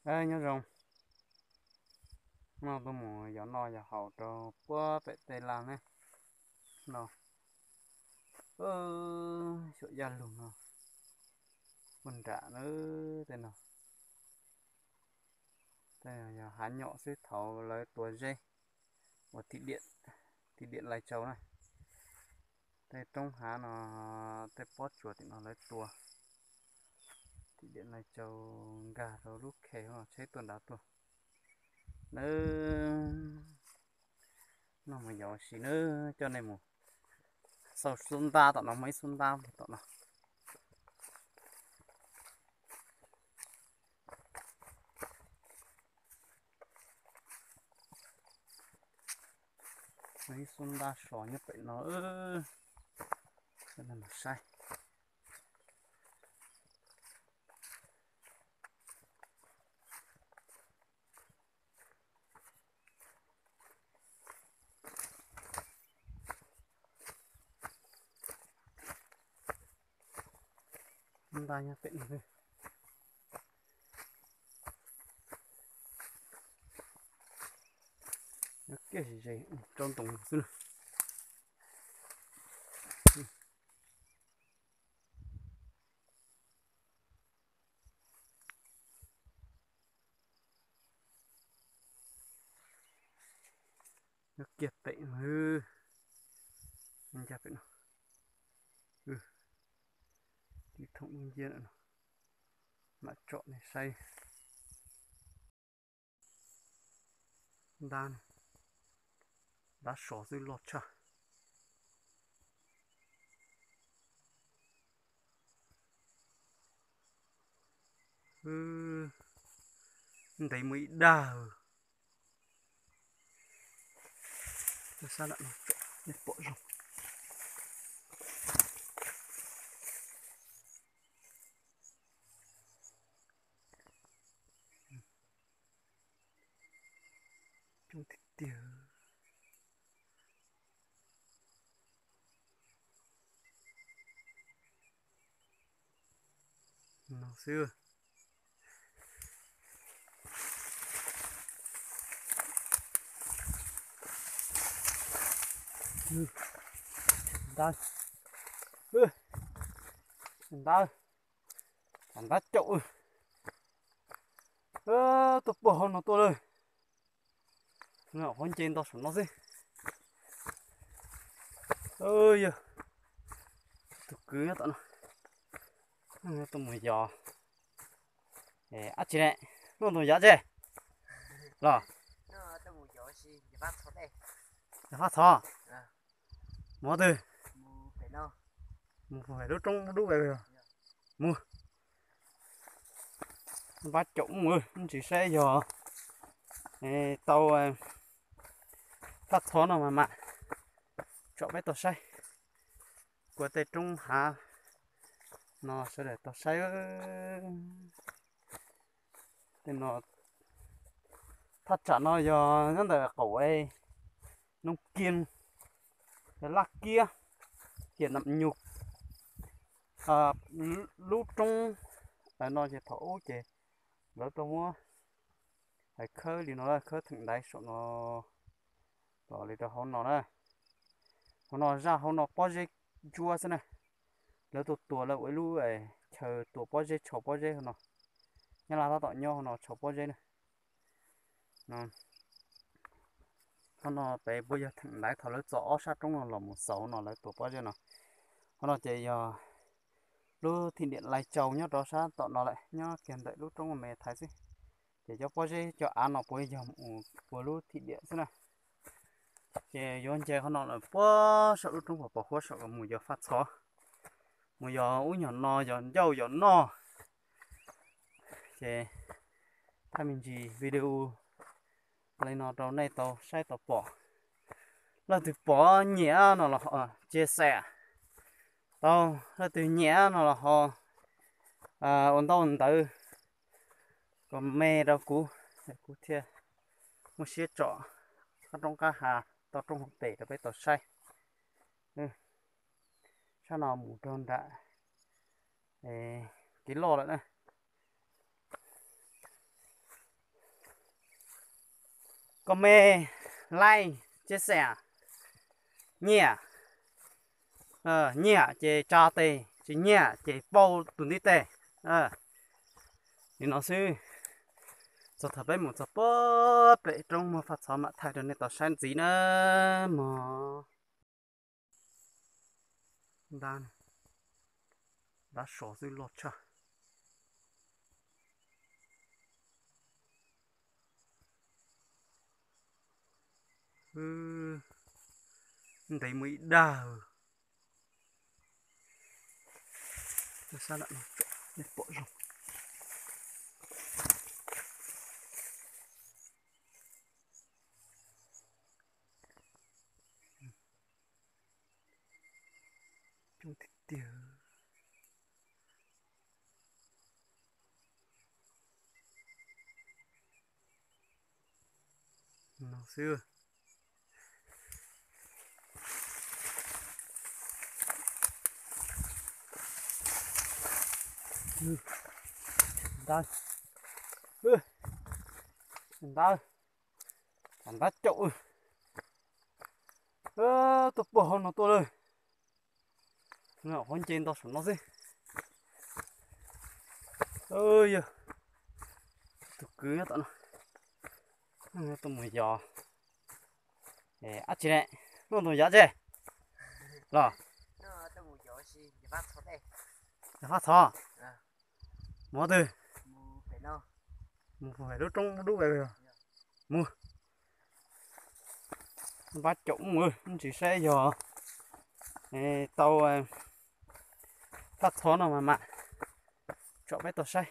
Nyob zoo, no tuaj mus yos noj yos haus rau puag pem tej laj ne. No, xyuam yaj lug no, puag nram na, tej no. Tej yog hav nyom xwb, thaum lawv tua zeb uas thim diam Lai Châu na. Tej roob hav no, tej pob tsuas tim no lawv tua thim diam Lai Châu nkag rau lub khe no, tsheb tuaj nrad tuaj. Nawb, no mus yos ua si nawb, coj nej mus xauj xub ntab tom no, muaj ib xub ntab tom no. Muaj ib xub ntab so nyob pem no, coj nej mus saib. Ntab nyob pem no. Nyob kiag ze ze rau ntoo xwb na. Nyob kiag pem no, ncaj pem no, ib thooj dub nciab no, mam tsom nej saib. Ntab, ntab so xwb loj tshaj. Ntev muaj ib dag. Sab nram no tsom nej pom zoo. Coob tiag tiag. No xwb. Ntab, ntab, ntab caum, tuaj puag hauv no tuaj lawm. Qhov nce nto saum no xwb. Yog tus kwv nyob tom no, tuaj mus yos. Ab tsi ne, no tus yos tsi los? Yos faj txhov. Mus twg? Mus pem lub roob dub. Mus. Npab caum mus, ntsis saib yog tau faj txhov no mas mam tsom peb tau saib. Kuv tej roob hav no sawv daws tau saib. Tej no, thaj tsam no yog nyob ntawm qaum Noog Kiag, yog Laj Kiab, Hiam Nam Nyug. Lub roob no ces thaum ub ces lawv tuaj muab hais khawb li no, khawb theem ntaiv saum no los li rau hauv no na. Hauv no zaj hauv no pob zeb ntsuab xwb na. Lawv tuaj tua lawv ua ib lub chaw tua pob zeb, tshau pob zeb hauv no. Nyab Laj tab tom nyob hauv no tshau pob zeb na. Hauv no pem puas yog theem ntaiv thaum lawv txo ob sab roob no los mus xaus no lawv tua pob zeb no. Hauv no ces yog lub thim diam Lais Tsau nyob rau sab tom no lawm, nyob kiag ntawm lub roob me thaiv xwb. Ces cov pob zeb cov av no puas yog mus ua lub thim diam xwb na. Ces yuav nce qhov no lawm puag saum lub roob pos pos huab saum mus yos faj txhov, mus yos ub nyuag no yos ncauj yos noj. Ces thaj me ntsis video li no rau nej tau saib tau pom. Leej twg pom nyiam no los chia sẻ tau, leej twg nyiam no los ho ua ntaub ntawv comment rau kuv, kuv thiaj muaj siab tsom qab roob qab hav toj roob hauv pes rau peb tau saib. Sab no mus rau nram kev loj lawm na. Comment, like, chia sẻ, nyiam, nyiam ces tsa tes, tsis nyiam ces pauj tus ntiv tes. Li no xwb, txog thaum peb mus txog puag pem roob muag faj txhov mam thaij rau nej tau saib ntxiv na mog. Ntab, ntab so xwb loj tshaj. Ntev muaj ib dag. Sab lam no tsom nej pom zoo. Coob tiag tiag. No xwb. Ntawd, ntawd, ntab caum, tuaj puag hauv no tuaj lawm. Qhuav nce nto saum no xwb. Yog tus kwv nyob tom no, tuaj mus yos. Ab tsi ne, tuaj mus yos tsi los? Yos faj txhov. Mus twg? Mus pem lub roob dub dub. Mus. Npab caum mus, ntsis saib yog tau faj txhov no mas mam tsom peb tau saib.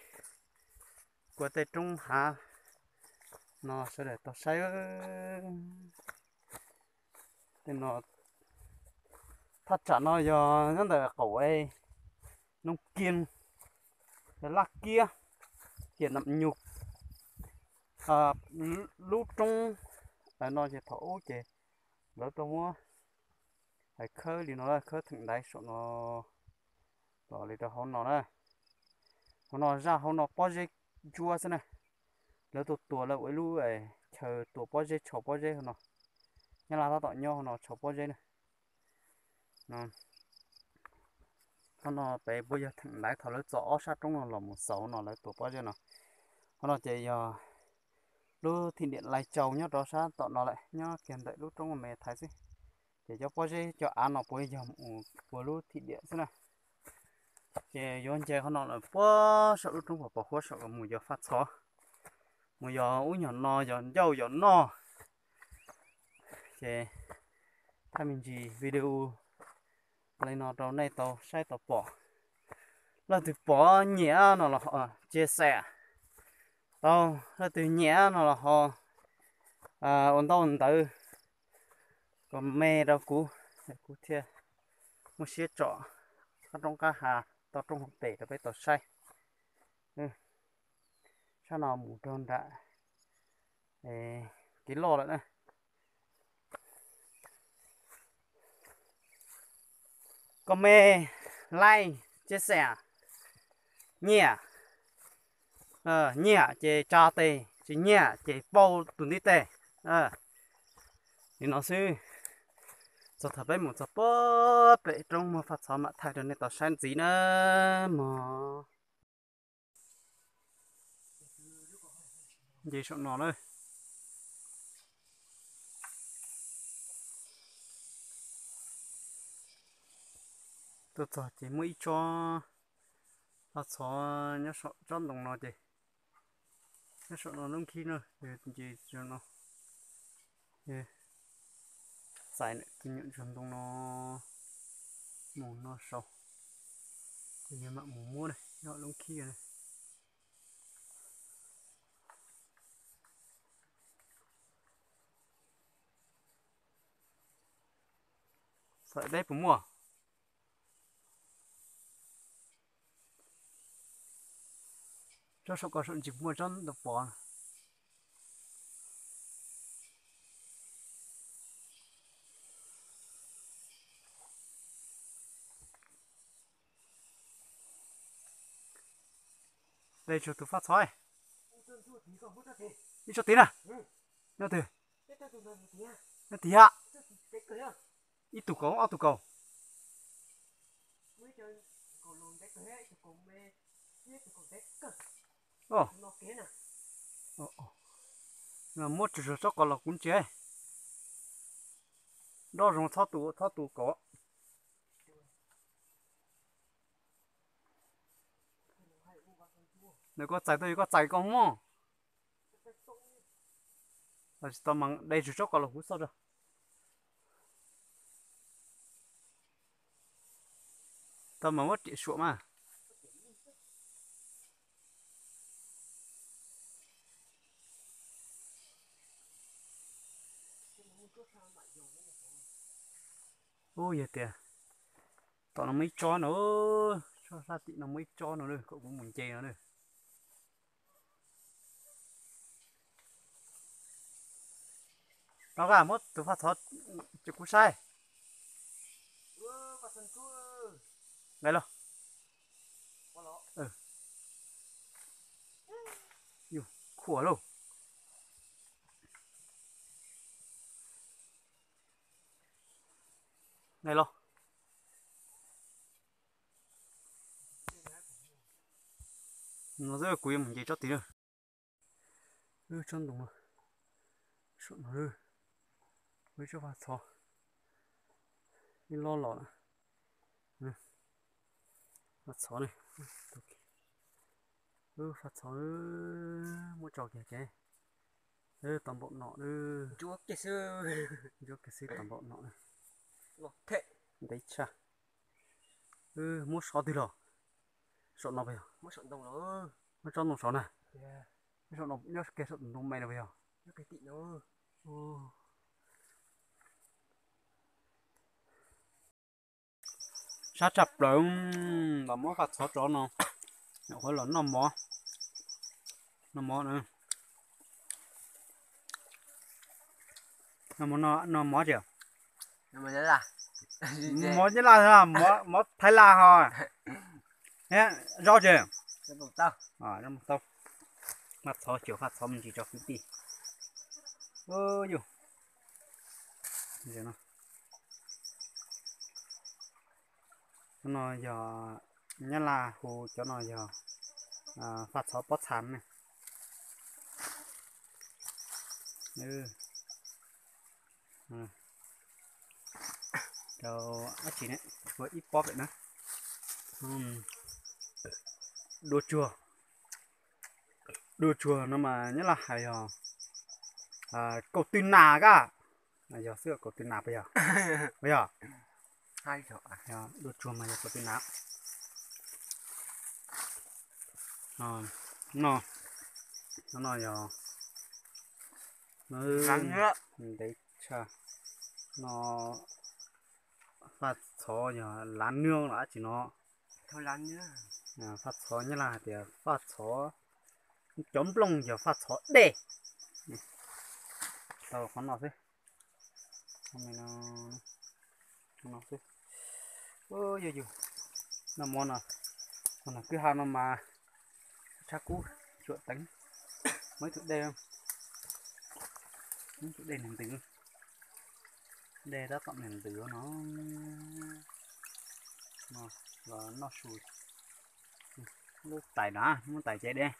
Kua tej roob hav no sawv daws tau saib. Tej no, thaj tsam no yog nyob ntawm qaum Noog Kiag, Laj Kiab, Hiam Nam Nyug. Lub roob no ces thaum ub ces lawv tuaj muab hais khawb li no, khawb theem ntaiv saum no los li rau hauv no na. Hauv no zaj hauv no pob zeb ntsuab xwb na. Lawv tuaj tua lawv ua ib lub chaw tua pob zeb, tshau pob zeb hauv no. Nyab Laj tab tom nyob hauv no tshau pob zeb na. Hauv no pem puas yog theem ntaiv thaum lawv txo ob sab roob no los mus xaus no lawv tua pob zeb no. Hauv no ces yog lub thim diam Lais Tsaus nyob rau sab tom no lawm, nyob kiag ntawm lub roob me thaiv xwb. Ces cov pob zeb cov av no puas yog mus puag lub thim diam xwb na. Ces yuav nce qhov no lawm puag saum lub roob pos pos huab saum mus yos faj txhov, mus yos ub nyuag no yos ncauj yos noj. Ces thaij me ntsis video li no rau nej tau saib tau pom. Leej twg pom nyiam no los ho chia sẻ tau, leej twg nyiam no los ho ua ntaub ntawv comment rau kuv, kuv thiaj muaj siab tsom qab roob qab hav toj roob hauv pes rau peb tau saib. Sab no mus rau nram kev loj lawm na. Comment, like, chia sẻ, nyiam, nyiam ces tsa tes, tsis nyiam ces pauj tus ntiv tes. Li no xwb, txog thaum peb mus txog puag pem roob muag faj txhov mam thaij rau nej tau saib ntxiv na mog. Nce saum no na. Tuaj txog ces muaj ib tsob faj txhov nyob saum tsob ntoo no ces, nyob saum no lub nkhib na, nce no, txais tus nyuam ntsuag ntoo no mus no saud, ces yog mam mus muab na, nyob lub nkhib na. Txhais deb puas muaj? Tsob saum ko saum ntsis muaj tsob ntoo pov. Dej tsuag tus faj txhov. Ib tsob tid na. Nyob twg? Tiag, ib tug kaus ob tug kaus. Muab tsuag tsuag tsob qos los kuv ntsia. Dob zoo txhob tu txhob tu kaus. Nws koj txais tuaj yog koj txais koj muab. Tsis tau mas de tsuag tsob qos los kuv xauj rau. Tau mas muab riam suam mas. Ub, yog tias tom no muaj ib tsob no, tsob sab tim no muaj ib tsob no, kom kuv mus nce no. Rov qab muab tus faj txhov ces kuv saib. Nqaij lauj. Yus khuam lauj. Nqaij lauj. No xwb kuv yuav mus nce tsob tid na. Wb tsob ntoo, saum no, wb tsob faj txhov, ib lob los lawm. Faj txhov ne, wb faj txhov, muab tso kiag ces, tau npaum no, ntsuab kiag xwb tau npaum no. Ntev tshaj. Wb muab so twg los? Saum no puas yog? Muab tsob ntoo saud na. Nyob kiag saum tus ntoo me no puas yog? Sab tshaj plaws, los muab faj txhov rov no, nyuam qhuav los noj mov, noj mov na. Noj mov, noj mov tiag. Mov nyab laj, mov thaib laj ho. Zaub tiag. Faj txhov, cuam faj txhov me ntsis tso kwv tij. Yus, no yog nyab laj hu cov no yog faj txhov pob txha ne. Rau dab tsi ne, tshuav ib pob pem na. Dua tsuag, dua tsuag no mas nyab laj hais yog kaum tw nas kab. Yog xwb, kaum tw nas puas yog? Puas yog? Dua tsuag mas yog kaum tw nas. No, no yog ntev tshaj. No faj txhov yog lav nws los dab tsi no. Faj txhov nyab laj hais tias faj txhov, cov nplooj yog faj txhov dej. Tau qhov no xwb. No xwb. Yog yus noj mov no, no kwj ha no mas tshaj kub, tsuam teev. Muaj ib tug dej, muaj ib tug dej nws ntws, dej tab tom nws ntws no. Los noj su, lub tais na, muab tais cev dej.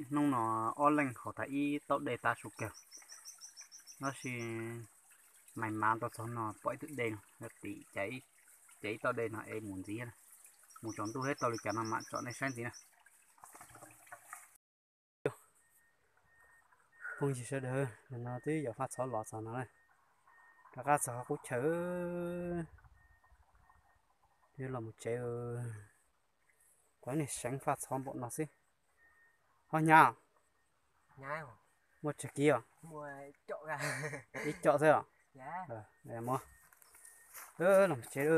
Hnub no ob leeg haus tas ib tauj dej tab su kawg, tab sis mais mas tau txog no pom ib tug dej no tim, ces ib tauj dej no es mus ntxiv, mus tsaus ntuj thiab tau li cas no mam tsom nej saib ntxiv na. Phooj ywg sawv daws, no twb yog faj txhov los txog no, rov qab txog qub chaw, twb los mus tsev. Kuv niag seev faj txhov npaum no xwb. Ho hnyav, muaj tsawg kiv os? Ib co xwb os. Mus, los tsev,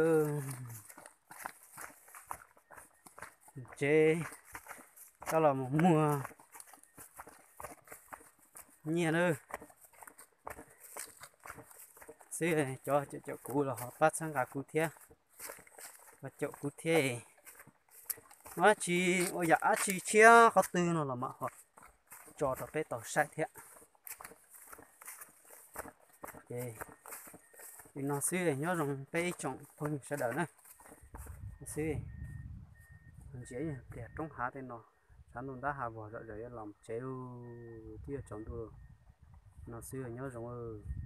tsev, coj los mus muag nyiaj na. Xwb cov caum kuv los ho pab txhawb nqa kuv thiab, los caum kuv thiab. Muaj dab tsi, ua yam dab tsi tshiab qhov twg no los mam ho tso rau peb tau saib thiab. Ces li no xwb, nyob zoo peb ib tsoom phooj ywg sawv daws na. Xwb, ntsia pliag roob hav tej no, tshav ntuj ntab hav vog zom zaws yuav los tsev, twb yuav tsaus ntuj no xwb, nyob zoo.